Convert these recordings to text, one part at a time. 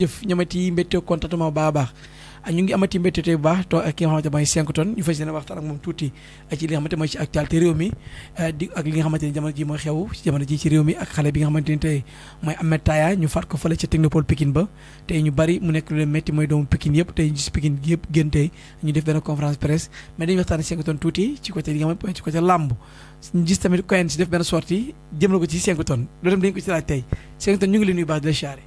jëf ñamati mbétte contentement bu baax a baax ñu ngi amati mbétte bu baax to ak ki nga xamante mooy 5 tonnes ñu fas yéene waxtaan ak moom tuuti ci li nga xamante mooy ci actualité réew mi di ak li nga xamante ni jamono ji mooy xew jamono ji ci réew mi ak xale bi nga xamante ni tey mooy Ahmed Taya ñu faat ko fële ca Technopole Pikine ba tey ñu bari mu nekk lu leen métti mooy doomu Pikine yëpp tey ñu gis Pikine yëpp gën tey ñu def benn conférence presse mais dañuy waxtaan 5 tonnes tuuti ci côté li nga xamante ci côté làmb ñu gis tamit Coen si def benn sortie jëmale ko ci 5 tonnes loolu dañ ko ci laaj tey 5 tonnes ñu ngi leen nuyu baax di la siyaare.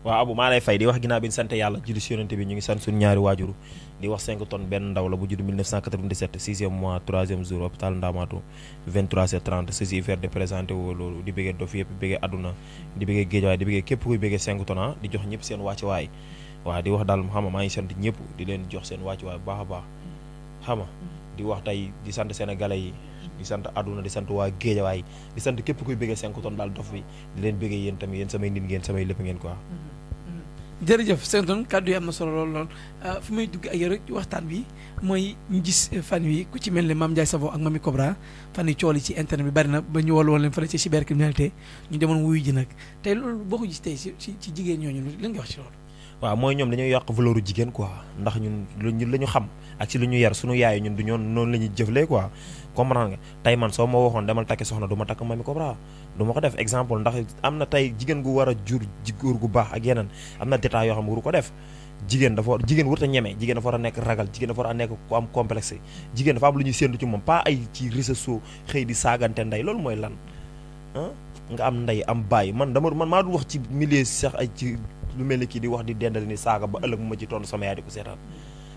waaw Abou maa lay fay di wax ginnaaw bi ñu sant yàlla julli ci yonent bi ñu ngi sant suñu ñaari waajuru di wax 5 tonnes benn ndaw la bu judd 1997 6e mois 3e jour hôpital Ndamatou 23h30 ceci faire de présenté woo loolu di bëggee dof yëpp bëggee àdduna di bëggee géejawaay di bëggee képp kuy bëggee 5 tonnes di jox ñëpp seen wàccuwaay waaw di wax daal xam nga maa ngi sant ñëpp di leen jox seen wàccuwaay bu baax a baax xam nga di wax tey di sant sénégalais yi di sant àdduna di sant waa géejawaay di sant képp kuy bëggee 5 tonnes daal dof bi di leen bëggee yéen tamit yéen samay nit ngeen samay lépp ngeen quoi. jërëjëf 5 tonnes kàddu yi am na solo lool fu may dugg ak yow rek waxtaan bi mooy ñu gis fan wi ku ci mel ne Mame Ndiaye Savon ak Mamy Cobra fan yi cool yi ci internet bi bari na ba ñu wol woon leen fële ci cybercriminalité ñu demoon wuyu ji nag tey loolu boo ko gis tey ci jigéen ñooñu lan nga wax ci loolu. waaw mooy ñoom dañuy yàq valeuru jigéen quoi ndax ñun la ñu xam ak ci lu ñu yar suñu yaay ñun du ñoon noonu la ñuy jëflee quoi comprendre nga tey man soo ma waxoon demal takki soxna du ma takk Mamy Cobra du ma ko def exemple ndax am na tey jigéen gu war a jur góor gu baax ak yeneen am na détails yoo xam ne waru ko def jigéen warut a ñeme jigéen dafa war a nekk ragal jigéen dafa war a nekk ku am complexe jigéen dafa am lu ñuy séentu ci moom pas ay ci réseaux sociaux xëy di saagante ndey loolu mooy lan nga am ndey am bàyyi man maa du wax ci milieu sax ay ci lu mel ni kii di wax di dendal ni saaga ba ëllëg mu ma ci tontu sama yaay di ko seetaan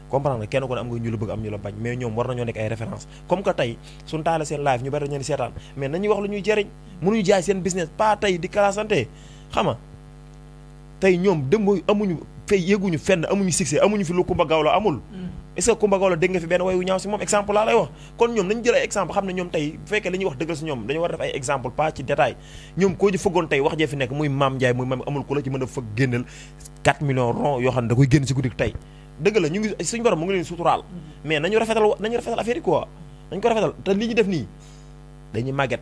comprendre nga kenn ko ne am nga ñu la bëgg am ñu la bañ mais ñoom war nañoo nekk ay référence comme que tey suñu taale seen live ñu bari dañu leen seetaan mais nañuy wax lu ñuy jëriñ mënuñu jaay seen business pas tey di classante xam nga tey ñoom dem amuñu fay yéeguñu fenn amuñu succès amuñu fi lu Kumba Gawlo amul est-ce que Kumba Gawlo dégg nga fi benn way wu ñaaw si moom exemple laa lay wax kon ñoom nañu jël ay exemple xam ne ñoom tey bu fekkee li ñuy wax dëggal si ñoom dañu war a def ay exemple pas ci détail ñoom koo ji fëggoon tey wax jee fi nekk muy Mame Ndiaye muy Mamy amul ku la ci mën a fëgg génneel 4 millions rond yoo xam ne da koy génn si guddi tey dëgg la ñu ngi suñu borom mu ngi leen suturaal mais nañu rafetal affaire yi quoi nañu ko rafetal te li ñu def nii dañuy màgget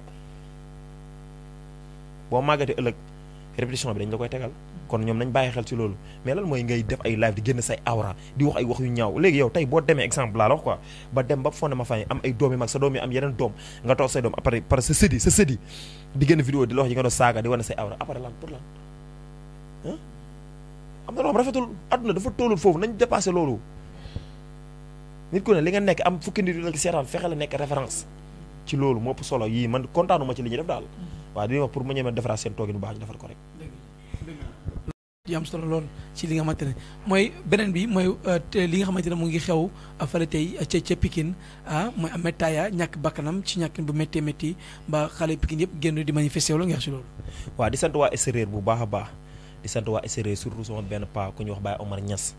boo màggetee ëllëg répétition bi dañ la koy tegal kon ñoom nañ bàyyi xel ci loolu mais lan mooy ngay def ay live di génn say awra di wax ay wax yu ñaaw léegi yow tey boo demee exemple laa la wax quoi ba dem ba fondé ma famille am ay doom yi mag sa doom yi am yeneen doom nga toog say doom après par sa sëdi di génn vidéo di la wax yi nga doon saaga di wane say awra après lan pour lan am na loo xam rafetul àdduna dafa tollul foofu nañ dépassé loolu nit ku ne li nga nekk am fukki nit yu la seetaan fexe la nekk référence ci loolu moo ëpp solo yii man kontaanuma ci li ñuy def daal waaw di wax pour ma ñemee defaraat seen toogin bu baax ñu defar ko rek di am solo lool ci li nga xamante ne mooy beneen bi mooy li nga xamante ne mu ngi xew fële tey ca Pikine mooy Ahmed Taya ñàkk bakkanam ci ñàkk bu méttee métti ba xale Pikine yëpp génn di manifester wala nga wax ci loolu waaw di sant waa extérieur bu baax a baax di sant waa extérieur surtout sama benn paa ku ñuy wax Baye Omar Niass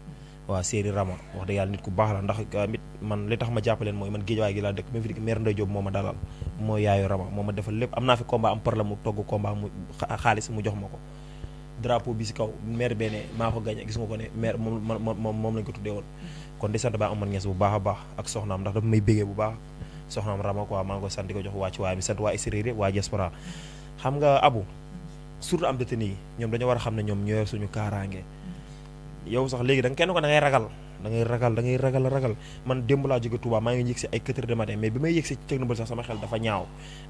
waa séeri Rama wax dëgg yàlla nit ku baax la ndax man li tax ma jàppaleen mooy man géejawaay gi laa dëkk même fi maire Ndeye Diop moo ma dalal mooy yaayu Rama moo ma defal lépp am naa fi combat am problème mu togg combat mu xaalis mu jox ma ko drapeau bi si kaw maire benn maa ko gagné gis nga ko ne maire moom lañ ko tuddee woon kon di sant Baye Omar Niass bu baax a baax ak soxnaam ndax dafa may bégee bu baax soxnaam Rama quoi maa ngi ko sant di ko jox wàcc waaye bi sant waa extérieur waa diaspora xam nga Abu surtout am détenu yi ñoom dañoo war a xam ne ñoom ñoo yor suñu kaaraange yow sax léegi da nga kenn ko da ngay ragal man démb laa jóge Touba maa ngi yëg si ay 4 heures du matin mais bi may yëg si Technopole sax sama xel dafa ñaaw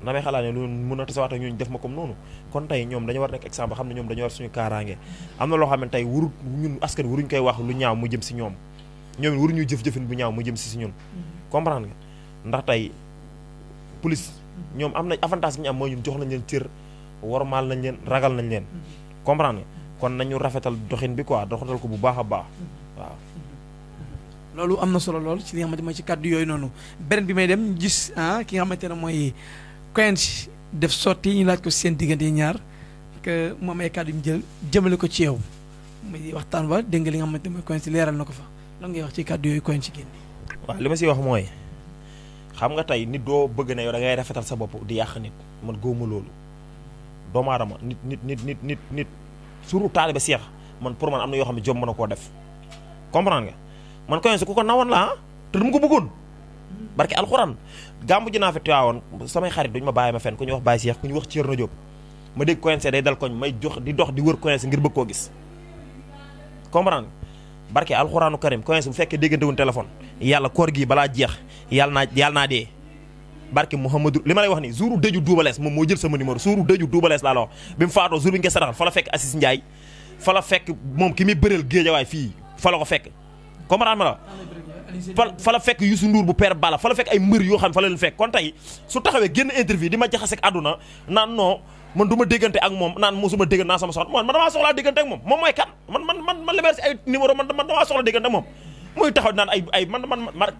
damay xalaat ne lu mën a tasawaat ak ñooñu def ma comme noonu kon tey ñoom dañu war a nekk exemple xam ne ñoom dañoo war suñu kaaraange am na loo xam ne tey ñun askan waruñu koy wax lu ñaaw mu jëm si ñoom waruñu jëf-jëfin bu ñaaw mu jëm si ñun comprendre nga ndax tey police ñoom am nañ avantage bi ñu am mooy ñun jox nañ leen cër wormaal nañ leen ragal nañ leen comprendre nga kon nañu rafetal doxin bi quoi doxatal ko bu baax a baax waaw loolu am na solo lool ci li nga xamante mooy ci kàddu yooyu noonu beneen bi may dem gis ki nga xamante ne mooy Coen def sorti ñu laaj ko seen diggante ñaar que moom ay kàddu yu mu jël jëmale ko ci yow muy waxtaan ba dégg nga li nga xamante mooy Coen leeral na ko fa lan ngay wax ci kàddu yooyu Coen génn waaw li ma siy wax mooy xam nga tey nit doo bëgg ne yow da ngay rafetal sa bopp di yàq nit man góoma loolu doomu aadama nit surtout taalibe Seex man pour man am na yoo xam ne jom mën a koo def comprendre nga man Coen ku ko nawoon la te dama ko bëggoon barke alxuraan gàmmu ji naa fi Tiwaawoon samay xarit duñu ma bàyyi ma fenn ku ñu wax Baye Seex ku ñu wax Thierno Diop ma dégg Coen day dal koñ may jox di dox di wër Coen ngir bëgg koo gis comprendre barke alxuraanu karim Quench bu fekkee déggante wuñ téléphone yàlla koor gi balaa jeex yàlla naa dee barke Mouhamadou li ma lay wax ni jouru dëju duubalees moom moo jël sama numéro jouru dëju duubalees laa la wax bi mu faatoo jour bi nga saraxal fa la fekk Assis Ndiaye fa la fekk moom ki muy bëreel géejawaay fii fa la ko fekk comprendre ma la fa la fekk Youssou Ndour bu père Bala fa la fekk ay mbër yoo xam ne fa la leen fekk kon tey su taxawee génn interview di ma jaxase ak àdduna naan non man du ma déggante ak moom naan mosuma déggante naa sama soxla man damaa soxlaa déggante ak moom mooy kan man libéré si ay numéro man damaa soxla déggante ak moom muy taxaw naan ay man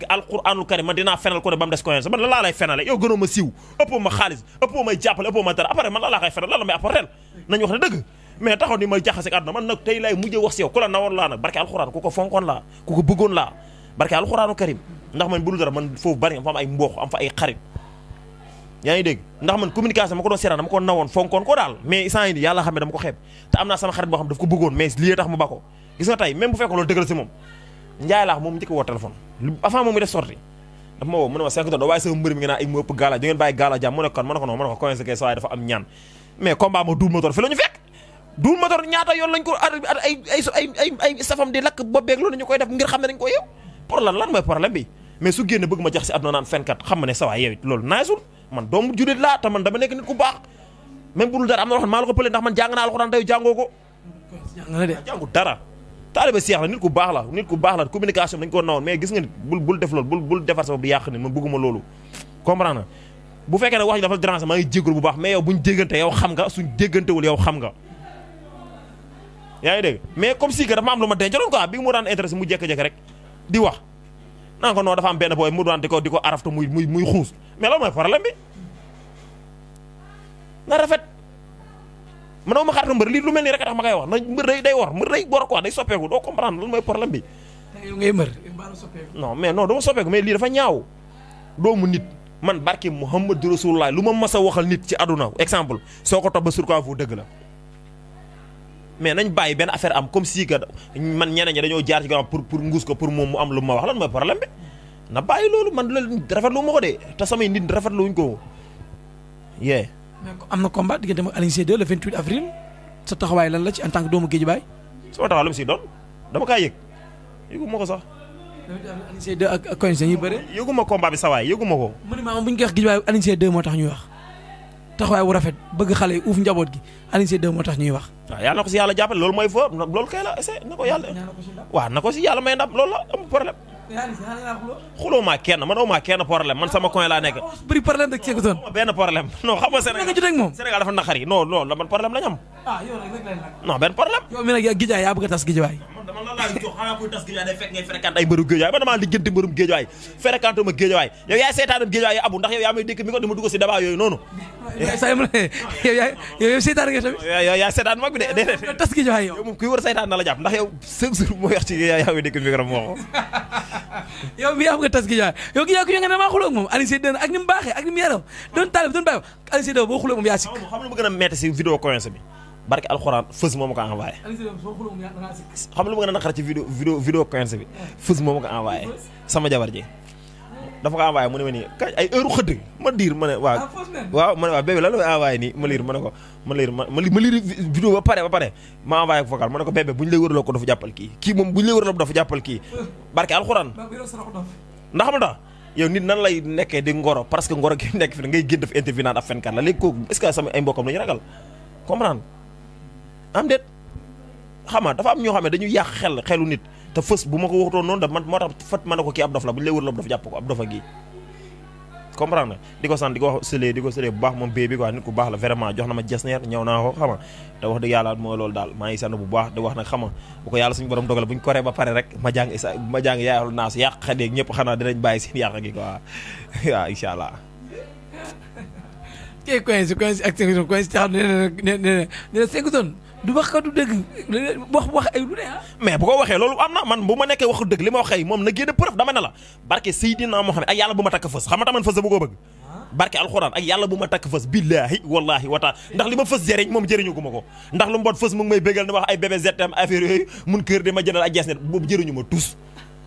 alquranul karim man dinaa fenal ko ne ba mu des Quench man la laa lay fenale yow gënoo ma siiw ëppoo ma xaalis ëppoo may jàppale ëppoo ma dara après man la laa koy fenal lan la may apporter nañu wax ne dëgg mais taxaw ni may jaxase ak àdduna man nag tey lay mujjee wax si yow ku la nawoon laa nag barke alquran ku ko fonkoon laa ku ko bëggoon laa barke alquranul karim ndax man bu dul dara man foofu bari am fa am ay mbokk am fa ay xarit yaa ngi dégg ndax man communication ma ko doon seetaan dama ko nawoon fonkoon ko daal mais instant yi yàlla xam ne dama ko xeeb te am naa sama xarit boo xam daf ko bëggoon mais lii tax mu ba ko gis nga tey même bu fekkoon loolu dëggal si moom Ndiaye laax moom njëkk woo téléphone avant moom mi def sorti dafa ma woo mu ne ma 5 tonnes doo bàyyi sama mbër mi nga naan ay mu ëpp gaala di ngeen bàyyi gaala jàmm mu ne kon ma ne ko non ma ne ko Quench kay sa waay dafa am ñaan mais combat ma Double Moteur fi la ñu fekk Double Moteur ñaata yoon lañ ko ay safam di lakk bobbeeg loolu ñu koy def ngir xam ne dañ ko yow pour lan mooy problème bi mais su génne bëgg ma jax si àdduna naan fenkat xam ma ne sa waay yow it loolu naasul man doomu julit laa te man dama nekk nit ku baax même bu dul dara am na loo xam maa la ko pële ndax man jàng naa alxuraan tey jàngoo ko jàngu dara taaliba Seex la nit ku baax la communication dañ ko nawoon mais gis nga nit bul def loolu bul defar sa bopp di yàq nit man bëgguma loolu comprendre na bu fekkee ne wax ji dafa déranger maa ngi jégalu bu baax mais yow buñ déggante yow xam nga suñ déggantewul yow xam nga yaa ngi dégg mais comme si que dafa am lu ma dencoon quoi bi mu daan intéressé mu jékki-jékki rek di wax naan ko non dafa am benn booy mu daan di ko arafta muy xuus mais loolu mooy problème bi na rafet man ma xaarta mbër lii lu mel nii rek tax ma koy wax na mbër day war quoi day soppeeku doo comprendre loolu mooy problème bi yow ngay mbër baalu soppeeku non mais non dama soppeeku mais lii dafa ñaaw doomu nit man barke Muhammadu Rasulullah lu ma mas a waxal nit ci àdduna exemple soo ko topp ba sur quoi fu dëgg la mais nañ bàyyi benn affaire am comme si que man ñeneen ñi dañoo jaar ci gannaaw pour nguus ko pour moom mu am lu ma wax lan mooy problème bi na bàyyi loolu man loolu rafetlu ma ko de te samay nit rafetlu wuñ ko yee. mais am na combat diggante ak Alioune Seye 2 le 28 avril sa taxawaay lan la ci en tant que doomu Guédiawaye. sama taxawaay lu mu si doon dama kaa yëg yëgu ma ko sax. Alioune Seye 2 ak Quench dañuy bëre. yëgu ma combat bi sa waay yëgu ma ko. mu ne maanaam bu ñu koy wax Guédiawaye Alioune Seye 2 moo tax ñuy wax. taxawaay wu rafet bëgg xale yi uuf njaboot gi Alioune Seye 2 moo tax ñuy wax. waaw yàlla na ko si yàlla jàppale loolu mooy foofu loolu kay la essayé na ko yàlla. waaw na ko si yàlla may ndam loolu la amul problème. xuloo maa kenn man aw maa kenn problème man sama coin laa nekk. bëri problème rek ceeb doon. benn problème non xam nga Sénégal nga jotee ak moom. Sénégal dafa naqari non la man problème la ñu am. yow nag non benn problème. yow mi nag Guédiawaye yaa bëgg a tas Guédiawaye. dama la laaj jox xanaa kuy tas Guédiawaye day fekk ngay fréquenté ay mbëru Guédiawaye man damaa liggéenti mbërum Guédiawaye fréquenté ma Guédiawaye yow yaay seetaanam Guédiawaye abu ndax yow yaa may dégg mi ko dama dugg si débat yooyu noonu. yow seetaan nga tamit. yow yaa seetaan mag bi de déedéet. tas Guédiawaye yow. yow moom kuy war seetaan na la jàpp ndax yow chaque jour moo wax ci yaa may dégg micro moo ko. yow mi yaa nga tas Guédiawaye yow Guédiawaye ku ñu nga damaa xuloo ak moom Alioune Seye 2 ak ni mu baaxee ak ni mu yaroo doon taalib doon bàyyi Alioune Seye 2 boo xuloo moom yaa sikk. xam nga lu ma gën a metti si vidéo Quench bi barke alxuraan fës moo ma ko envoyé. xam nga lu ma gën a naqar ci vidéo Quench bi fës moo ma ko envoyé sama jabar ji dafa ko envoyé mu ne ma nii kañ ay heure xëdd ma diir ma ne waaw ma ne waaw bébé lan la may envoyé nii ma liir ma ne ko ma liir vidéo ba pare ma envoyé ko vocal ma ne ko bébé bu ñu lay wëraloo ko dafa jàppal kii moom bu ñu lay wëraloo dafa jàppal kii barke alxuraan ndax xam nga yow nit nan lay nekkee di ngoro parce que ngoro gi nekk fi ngay génn def interview naan ab fenkat la léegi kooku est-ce que sama ay mbokkam la ñu ragal comprendre am déet xam nga dafa am ñoo xam ne dañuy yàq xelu nit te fës bu ma ko waxutoon noonu da man moo tax fat ma ne ko kii ab dof la bu ñu lay wër la ab dof jàpp ko ab dofa gi comprendre di ko sant di ko wax sëlee bu baax moom bee bi quoi nit ku baax la vraiment jox na ma jesneer ñëw naa ko xam nga te wax dëgg yàlla mooy loolu daal maa ngi sant bu baax di wax nag xam nga bu ko yàlla suñu borom dogal bu ñu koree ba pare rek ma jàng yaayul naas yàq xadeeg ñëpp xanaa dinañ bàyyi seen yàq gi quoi waaw incha allah kii Quench ak Quench taxaw ne 5 tonnes du wax ka du dëgg wax ay lu ne ah. mais bu ko waxee loolu am na man bu ma nekkee waxu dëgg li ma wax ay moom na génne preuve dama ne la barke Seydina Mohamed ak yàlla bu ma takk fës xam nga taman fës da bu ko bëgg barke alxuraan ak yàlla bu ma takk fës billaahi wallaahi wataala ndax li ma fës jëriñ moom jëriñu gu ma ko ndax lu mu bon fës mu ngi may bégal ni wax ay bébé ZM affaire yooyu mun kër di ma jëndal ay jees net boobu jëriñu ma tous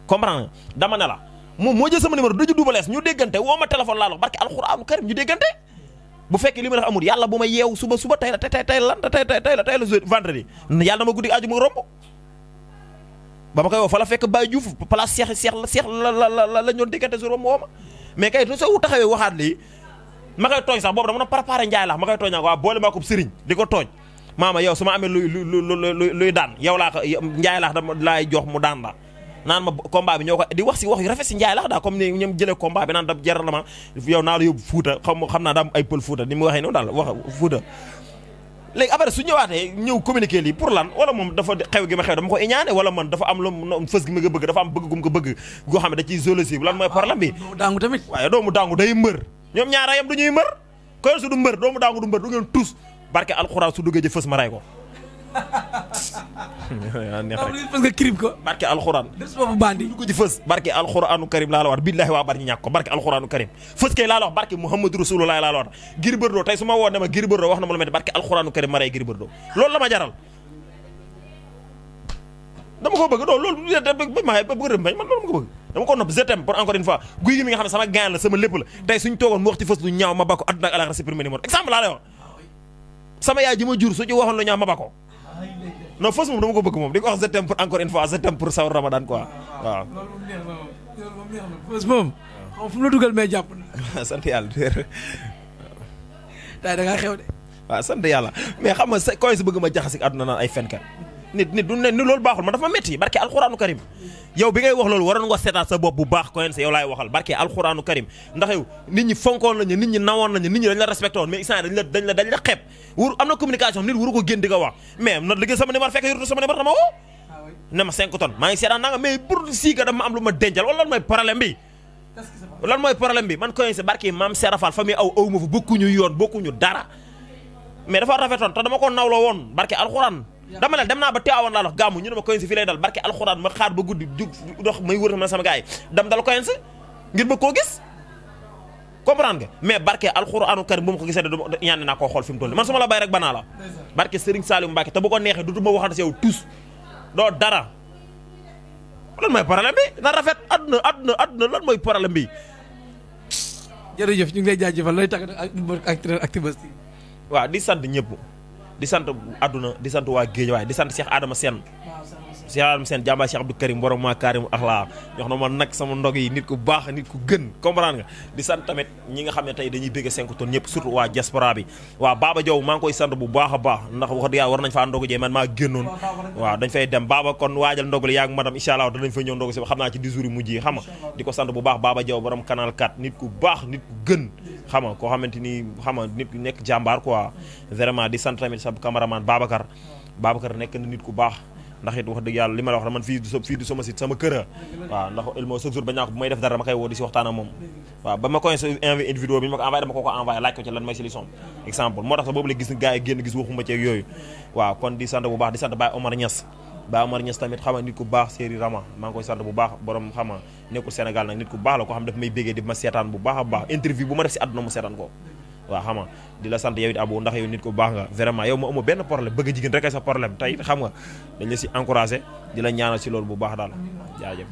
comprendre dama ne la moom moo jël sama numéro daju dubalees ñu déggante woo ma téléphone laa la barke alxuraanu karim ñu déggante bu fekkee li ma def amul yàlla bu ma yeew suba tey la vendredi yàlla na ma guddi aju ma romb ba ma koy woo fa la fekk Baye Diouf place Cheikh la ñoon diggante jour ma woo ma mais kay soo taxawee waxaat lii ma koy tooñ sax boobu dama na préparé Ndiaye laax ma koy tooñ naa waaw boole maa ko sëriñ di ko tooñ maama yow su ma amee luy daan yow laa ko Ndiaye laax dama laay jox mu daan la naan ma combat bi ñoo ko di wax si wax yu rafet si Ndiaye laax daa comme ni ñoom jëlee combat bi naan da jaral na ma yow naa la yóbbu Fuuta xam naa daa am ay pël Fuuta ni mu waxee noonu daal wax Fuuta léegi après su ñëwaatee ñëw communiquer lii pour lan wala moom dafa xew gi ma xew dama ko iñaane wala man dafa am lu fës gi ma nga bëgg dafa am bëgg gum ko bëgg goo xam ne da ciy zolosible lan mooy problème bi daangu tamit waaye doomu daangu day mbër ñoom ñaara yam du ñuy mbër koy su du mbër doomu daangu du mbër du ngeen tous barke alxuraan su duggee ji fës ma ray ko neex rek parce que crime ko barke alxuraan des boobu bandi dugg ji fës barke alxuraanu karim laa la wax billaahi waa bari ñu ñàkk ko barke alxuraanu karim fës kay laa la wax barke muhammadu rasulullah laa la wax Gris Bordeaux tey su ma woo ne ma Gris Bordeaux wax na ma lu mel barke alxuraanu karim ma rey Gris Bordeaux loolu la ma jaral dama ko bëgg loolu ma bëgg man loolu ma ko bëgg dama ko nopp je t'aime pour encore une fois guy gi mi nga xam ne sama gain la sama lépp la tey suñ toogoon mu wax ci fës lu ñaaw ma ba ko àdduna ak alaxira si premier numéro exemple laa lay wax sama yaay ji ma jur su ci waxoon lu ñaaw ma ba ko non fës moom dama ko bëgg moom di ko wax je t'aime pour encore une fois je t'aime pour sawar Ramadan quoi waaw. loolu moom neex na moom fës moom. xam fu mu la dugal mais jàpp na. sant yàlla tey da ngaa xew de. waaw sant yàlla mais xam nga sa koy si bëgg ma jaxasi àdduna naan ay fenkat nit du ne ni loolu baaxul man dafa metti barke alxuraanu karim yow bi ngay wax loolu waroon nga seetaat sa bopp bu baax koyen sa yow laay waxal barke alxuraanu karim ndax yow nit ñi fonkoon nañu nit ñi nawoon nañu nit ñi dañ la respecté woon mais instant dañ la xeeb wur am na communication nit wuru ko génn di ko wax mais na liggéey sama numéro fekk yurtu sama numéro dama woo ne ma 5 tonnes maa ngi seetaan naa nga mais pour siiga dama am lu ma dencal wala lan mooy problème bi lan mooy problème bi man koyen sa barke maam Serafal famille aw ma fa bokkuñu yoon bokkuñu dara mais dafa rafetoon te dama ko nawloo woon barke alxuraan dama leen dem naa ba teewoon laa wax gàmmu ñu ne ma Coins fii lay dal barke alxuraan ma xaar ba guddi jug dox may wër sama gars yi dem dal Coins ngir ba koo gis comprendre nga mais barke alxuraanu karim bu ma ko gisee de ñaan naa koo xool fi mu toll man su ma la bay rek banaa la barke Serigne Saliou Mbacke te bu ko neexee dutuma waxante si yow tous doo dara lan mooy problème bi na rafet àdduna lan mooy problème bi jërëjëf ñu ngi lay jaajëfal looy tax ak activiste waaw di sant ñëpp di sant àdduna di sant waa géej waaye di sant Cheikh Adama Sène Cheikh Adama Sène jàmbaay Cheikh Abdou Karim borom maa Karim axlaa jox na ma nag sama ndog yi nit ku baax nit ku gën comprendre nga di sant tamit ñi nga xam ne tey dañuy bëgg 5 tonnes ñëpp surtout waa diaspora bi waaw Baba Diaw maa ngi koy sant bu baax a baax ndax wax dëgg yàlla war nañ faa ndogu jee man maa génnoon waaw dañ fay dem Baba kon waajal ndogu li yaa ngi madame incha allah danañ fay ñëw ndogu si xam naa ci 10 jours yi mujj yi xam nga di ko sant bu baax Baba Diaw borom canal 4 nit ku baax nit ku gën xam nga koo xamante ni xam nga nit ku nekk jàmbaar quoi vraiment di sant tamit sa cameraman Babacar nekk na nit ku baax ndax it wax dëgg yàlla li ma la wax man fii du sama site sama kër waaw ndax ilmo chaque jour ba ñaa ko bu may def dara dama koy woo di si waxtaan ak moom waaw ba ma koy envoyé vidéo bi ñu ma ko envoyé dama ko envoyé laaj ko ci lan mooy solution exemple moo tax sax boobu la gis gars yi génn gis waxuma ci ak yooyu waaw kon di sant bu baax di sant Baye Omar Niass tamit xam nga nit ku baax Séri Rama maa ngi koy sant bu baax borom xam nga nekkul Sénégal nag nit ku baax la ko xam daf may béggee di ma seetaan bu baax a baax interview bu ma def si àdduna mu seetaan ko waaw xam nga di la sant yow it Abou ndax yow nit ku baax nga vraiment yow ma amoo benn problème bëgg jigéen rek sa problème tey xam nga dañ la si encouragé di la ñaanal si loolu bu baax daal jaajëf